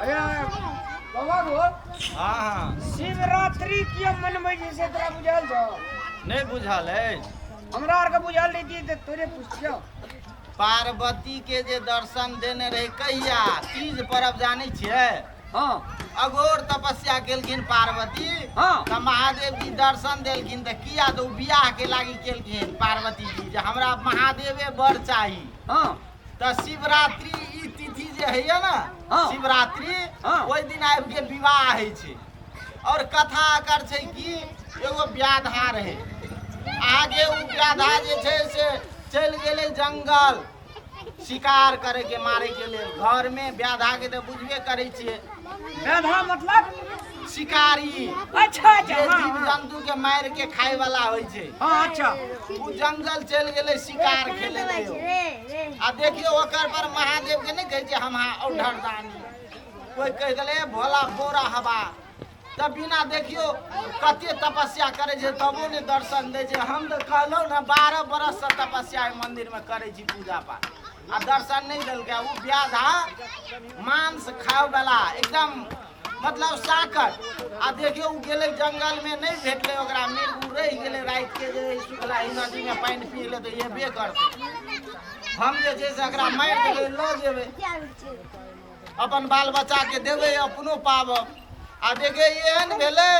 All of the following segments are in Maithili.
बाबा गो। हाँ हाँ शिवरात्रि किया मनबै छै से तोरा बुझल छौ? नहि बुझल अछि। हमरा आरके बुझल रहितियै तऽ तोरे पुछतियौ। पार्वती के जे दर्शन देने रहे कहिया तीज पर्व जानै छियै? हाँ। अघोर तपस्या केलखिन पार्वती। हाँ। तऽ महादेव जी दर्शन देलखिन तऽ किया तऽ ओ बियाह के लागी केलखिन पार्वती जी जे हमरा महादेवे बर चाही। हाँ। तऽ शिवरात्रि ई तिथि जे होइया ने, हाँ। शिवरात्रि, हाँ। ओहि दिन आबि के विवाह होइ छै। और कथा एकर छै कि एगो व्याधा रहै अहाँके, ओ व्याधा जे छै से चलि गेलै जंगल शिकार करे के, मारे के लेल। घर में व्याधा के तऽ बुझबे करै छियै। व्याधा मतलब शिकारी। अच्छा अच्छा। जे हाँ, जीव हाँ। जंतु के मारि के खाय वाला होइ छै। हाँ, अच्छा। ओ जंगल चलि गेलै शिकार खेले लेल। आ देखियौ ओकर पर महादेव के नहि कहै छै हम औढर दानी, कोइ कहि देलै "ए, भोला बोरा हवा तऽ बिना देखियौ कते तपस्या करै छै तबो नहि दर्शन दै छै। हम तऽ कहलहुँ ने 12 बरससँ तपस्या एहि मन्दिरमे करै छी पूजा पाठ, आ दर्शन नहि देलकै। ओ व्याधा मांस खायवला एकदम मतलब साकर। आ देखियौ ओ गेलै जंगलमे, नहि भेटलै ओकरा मृग, ओ रहि गेलै रातिके जे सुखलाही नदीमे पानि पी ले तऽ एबे करतै, हम जे छै से एकरा मारि देबै, लऽ जेबै, अपन बाल बच्चाके देबै, अपनो पाबब। आ देखे एहन भेलै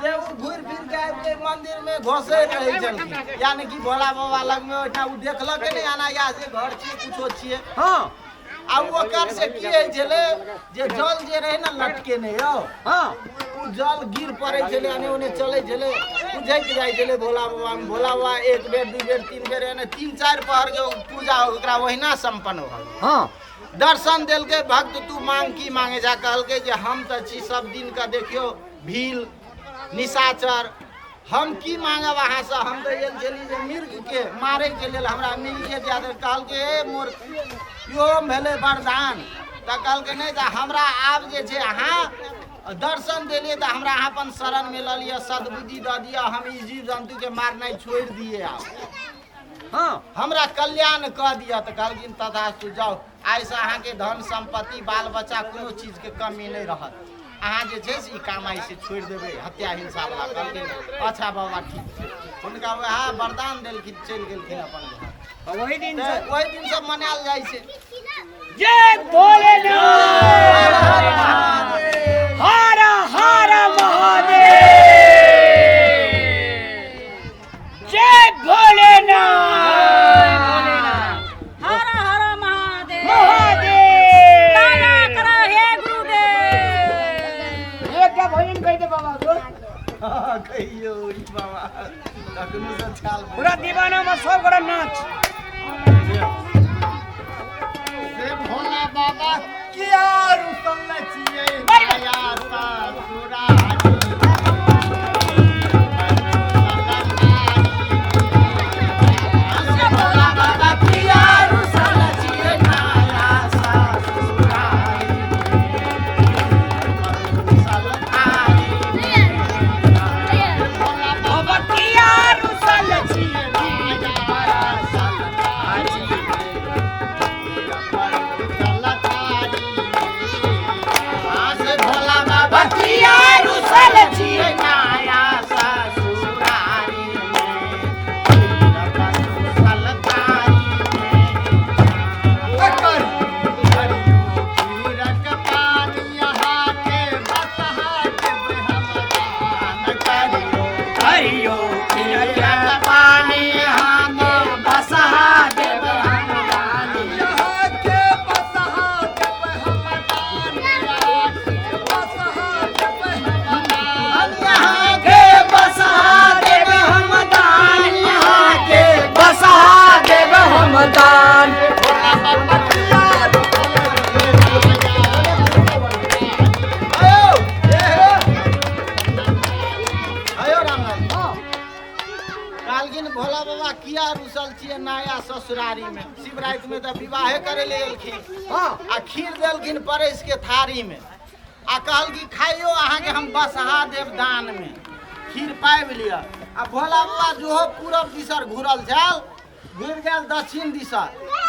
जे ओ घुरि फिर के आबि के मंदिर में घोसै रहै छलखिन, यानी कि भोला बाबा लगमे ओहिठाम ओ देखलकै नहि अनायास जे घर छियै कुछो छियै। हाँ। आ ओकर से की होइ छलै जे जल जे रहै ने लटके नहि यौ। हाँ। ओ जल गिर पड़ै छलै, एने ओने चलै छलै, उझकि जाइ छलै भोला बाबा मे। भोला बाबा एक बेर दू बेर तीन बेर एने 3-4 पहर के पूजा ओकरा ओहिना सम्पन्न भऽ गेल। हाँ। दर्शन देलकै, भक्त तू मांग की मांगे जा? कहलकै जे हम तऽ छी सब दिन के देखियौ भील निशाचर, हम की मांगब अहाँसँ? हम तऽ आयल छली जे मृग के मारे के लेल, हमरा मृगे दिया दे। कहलकै हे मूर्ख, इहो भेलै वरदान? तऽ कहलकै नहि, तऽ हमरा आब जे छै अहाँ दर्शन देलियै तऽ हमरा अहाँ अपन शरणमे लऽ लिअ, सद्बुद्धि दऽ दिअ, हम ई जीव जन्तुके मारनाइ छोड़ि दियै आब। हाँ। हमरा कल्याण कऽ दिअ। तऽ कहलखिन तथास्तु, जाउ, आइसँ अहाँके धन सम्पत्ति बाल बच्चा कोनो चीजके कमी नहि रहत, अहाँ जे छै से ई काम आइसँ छोड़ि देबै हत्या हिंसावला। कहलखिन अच्छा बाबा ठीक छै। हुनका वएह वरदान देलखिन, चलि गेलखिन अपन घर। ओहि दिन तऽ ओहि दिनसँ मनायल जाइ छै। जय भोलेनाथ, हर हर महादेव, जय भोलेनाथ, हर हर महादेव, महादेव, दया करो हे गुरुदेव। एकटा भजन कहि दे बाबा को। कहियौ ई बाबा तखनो से छाल पूरा दीवाना में सब गोरा नाच। से भोला बाबा किया रुसल छियै माया ससुरारी? से भोला बाबा किया रुसल छियै माया ससुरारी? रुसल थारी। बाबा किया रुसल छियै? माया ससुरारी। से भोला बाबा किया रुसल छियै? माया ससुरारी में रुसल थारी में। खीरक पानी अहाँके बसहा देबै हम दान करियौ। हरियो खीरक पानी हम बसहा देबै हम दान। अहाँके बसहा देबै हम दान, अहाँके बसहा देबै हम दान। अहाँके बसहा देबै हम दान, अहाँके बसहा देब हम दान। भोला बाबा किया रुसल आयो आयो रामलाल। कहलखिन भोला बाबा किया रुसल छियै नया ससुरारी में? शिवरात्रि में तऽ विवाहे करे ले एलखिन। हाँ। आ खीर देलखिन परसि के थारी में आ कहलखिन खाइयो, अहाँके हम बसहा देब दान में, खीर पाबि लिअ। आ भोला बाबा जो पूरब दिसर घुरल छल, घुरि गेल दक्षिण दिसर,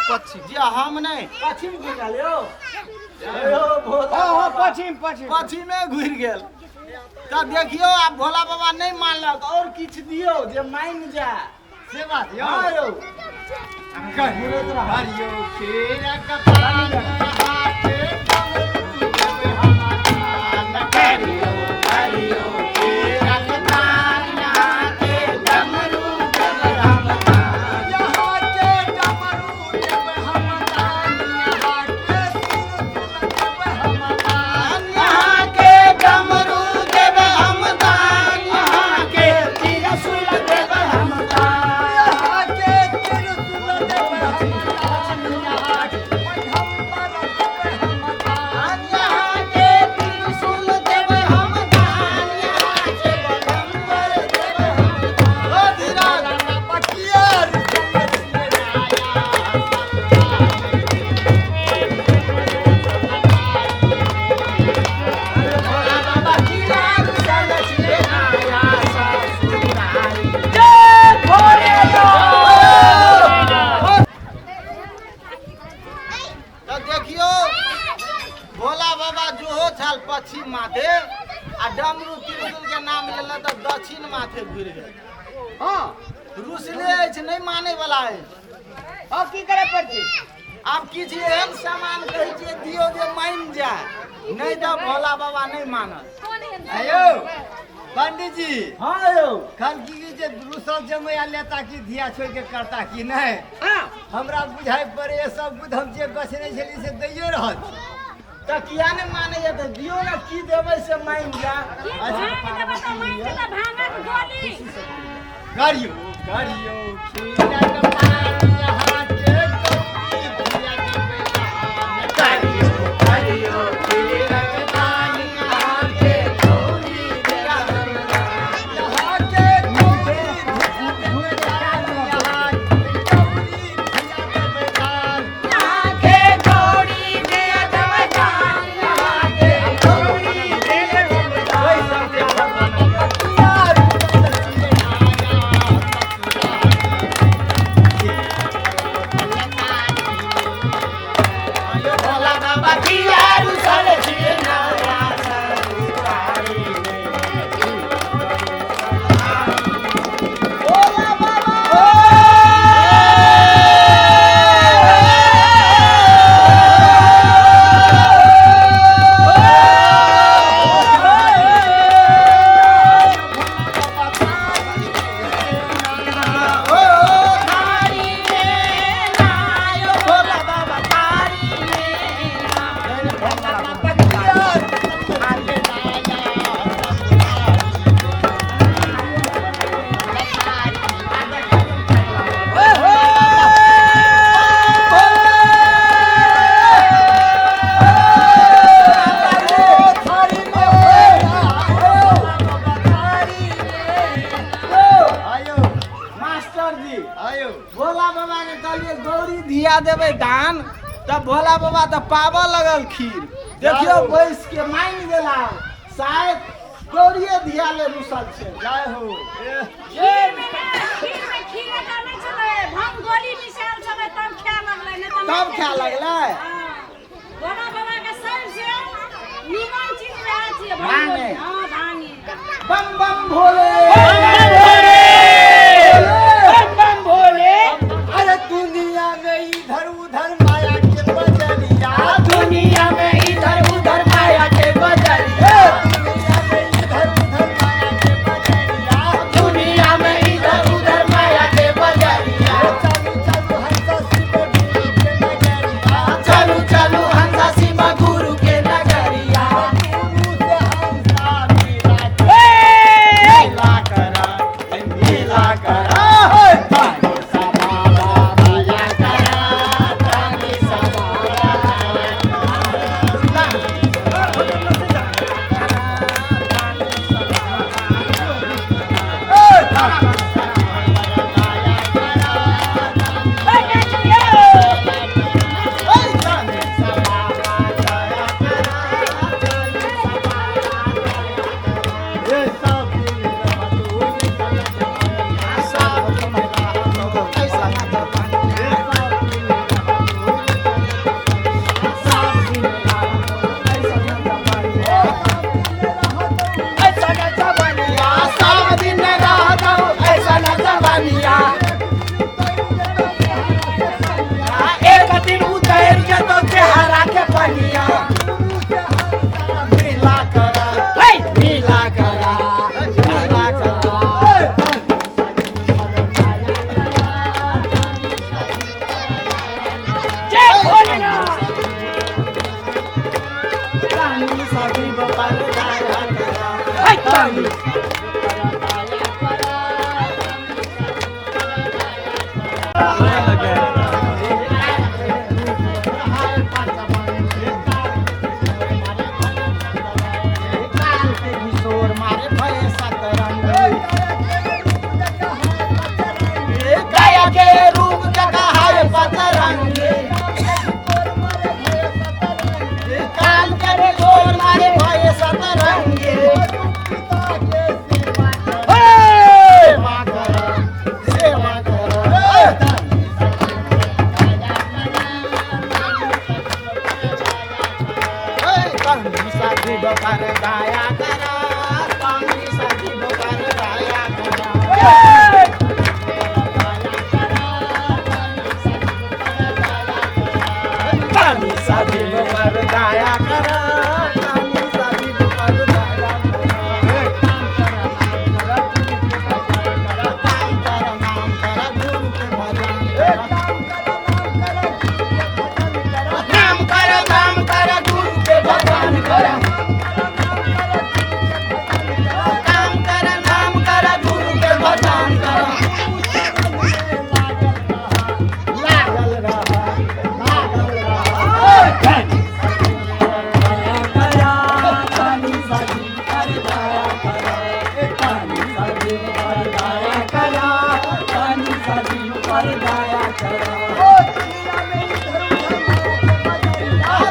पश्चिम जे हम नहि पश्चिम घुरि गेल यौ। यौ भोला हाँ हाँ बाबा। पश्चिम पश्चिम पश्चिमे घुरि गेल। तऽ देखियौ आब भोला बाबा नहि मानलक, और किछु दियौ जे मानि जाय। से बात यौ। हँ यौ। करियो खीरक पान अहाँके डमरू देबै हम दान। करियो करियो खीरक पान अहाँके डमरू देबै हम दान। अहाँके डमरू देबै हम दान। अहाँके त्रिशूल देबै हम दान। अहाँके डमरू देबै हम दान। अहाँके त्रिशूल देबै हम दान। अहाँके त्रिशूल देबै हम दान। अहाँके पैगम्बर देबै हम दान। अहाँके त्रिशूल देबै हम दान। अहाँके पैगम्बर देबै हम दान। ओ धीरज। बकिया रुसल छियै नाया भोला बाबा किया रुसल छियै नाया ससुरारी। तऽ देखियौ भोला बाबा जोहो छल पश्चिम माथे आ डमरू त्रिशूल के नाम लेलक तऽ दक्षिण माथे घुरि गेल। हाँ रुसले अछि, नहि मानै वाला अछि। अब की करे पड़तै? आब किछु एहन सामान कहै छियै दियौ जे मानि जाय, नहि तऽ भोला बाबा नहि मानत। आयौ पंडित जी। हाँ यौ। कल की की जे रुसल जमैया लेता की धिया छोड़ के करता की नहीं। हाँ हमरा बुझाइ पड़े सब बुध हम जे गछने छली से दैये रहल छी। तऽ किया नहि मानैया? तऽ दियौ ने, की देबै से मानि जाय। भांग देबै तऽ मानि जेतै, भांगक गोली। करियो करियो खीरक पान अहाँके गौरी धिया देबै दान। करियो करियो खीरक पान अहाँके गौरी धिया देबै दान। अहाँके गौरी धिया देबै दान। अहाँके गौरी धिया देबै दान। अहाँके गौरी धिया देबै दान। अहाँके गौरी धिया देबै दान। बकिया रुसल छियै नाया भोला बाबा किया रुसल छियै नाया ससुरारी। भोला बाबा ओ थारी में नायो भोला बाबा थारी में बकिया रुसल छियै नाया थारी में थारी में आयो मास्टर जी। आयो भोला बाबा के कहलिए गौरी धिया देबै दान, तब भोला बाबा तऽ पाबऽ लगल खीर। देखियौ बैस के मानि गेला, शायद गौरिये धिया ले रुसल छै। जय हो। खीर में खीर में खीर डालै छलै, भांग गोली मिसायल छलै तब खाय लगलै, नहि तऽ तब खाय लगलै। हाँ। भोला बाबा के सबसे नीमन चीज वएह छियै, भांग भांगे। गोली। हाँ भांगे। बम बम भोले बम बम भोले। अरे दुनिया में इधर उधर माया के बजरिया। दुनिया में इधर उधर माया के बजरिया। दुनिया में इधर उधर माया के बजरिया। दुनिया में इधर उधर माया के बजरिया। चलू चलू हंसा शिव गुरु के नगरिया। चलू चलू हंसा शिव गुरु के नगरिया। गुरु से हंसा मिला ए! मिला तानी साजीव पर दया करा। तानी काल के किशोर मारे भये सतरंग। काया के रूप जगा है पतरंग। काल के गोर मारे भये सतरंग। सेवा कर, सेवा कर। तानी साजीव पर दया करा, तानी साजीव पर दया करा। तानी साजीव पर दया करा, तानी साजीव पर दया करा। नाम कर, नाम कर, गुरु के भजन कर। नाम कर, नाम कर, गुरु के भजन कर। नाम कर, नाम कर, गुरु के भजन कर। लागल रहा, लागल रहा।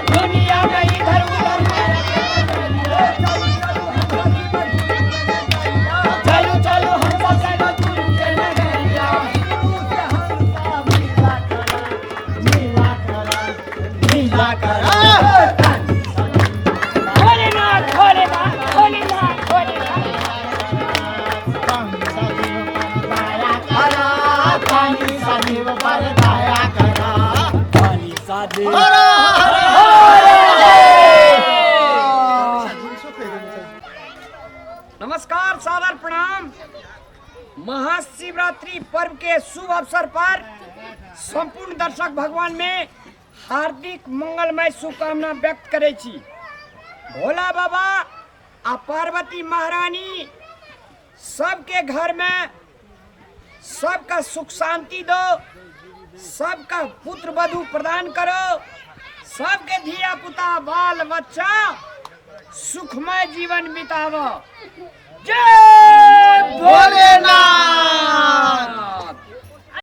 दुनिया में इधर उधर चलो चलो हम चलो गुरु के नगरिया। मिला करा, मिला करा। भोलेनाथ भोलेनाथ भोलेनाथ भोलेनाथ। तानी साजीव पर दया करा, तानी साजीव पर दया करा। नमस्कार, सादर प्रणाम। महाशिवरात्रि पर्व के शुभ अवसर पर संपूर्ण दर्शक भगवान में हार्दिक मंगलमय शुभकामना व्यक्त करे छी। भोला बाबा आ पार्वती महारानी सबके घर में सबका सुख शांति दो, सबका पुत्र वधु प्रदान करो, सबके धिया पुता बाल बच्चा सुखमय जीवन बितावो। जय भोलेनाथ।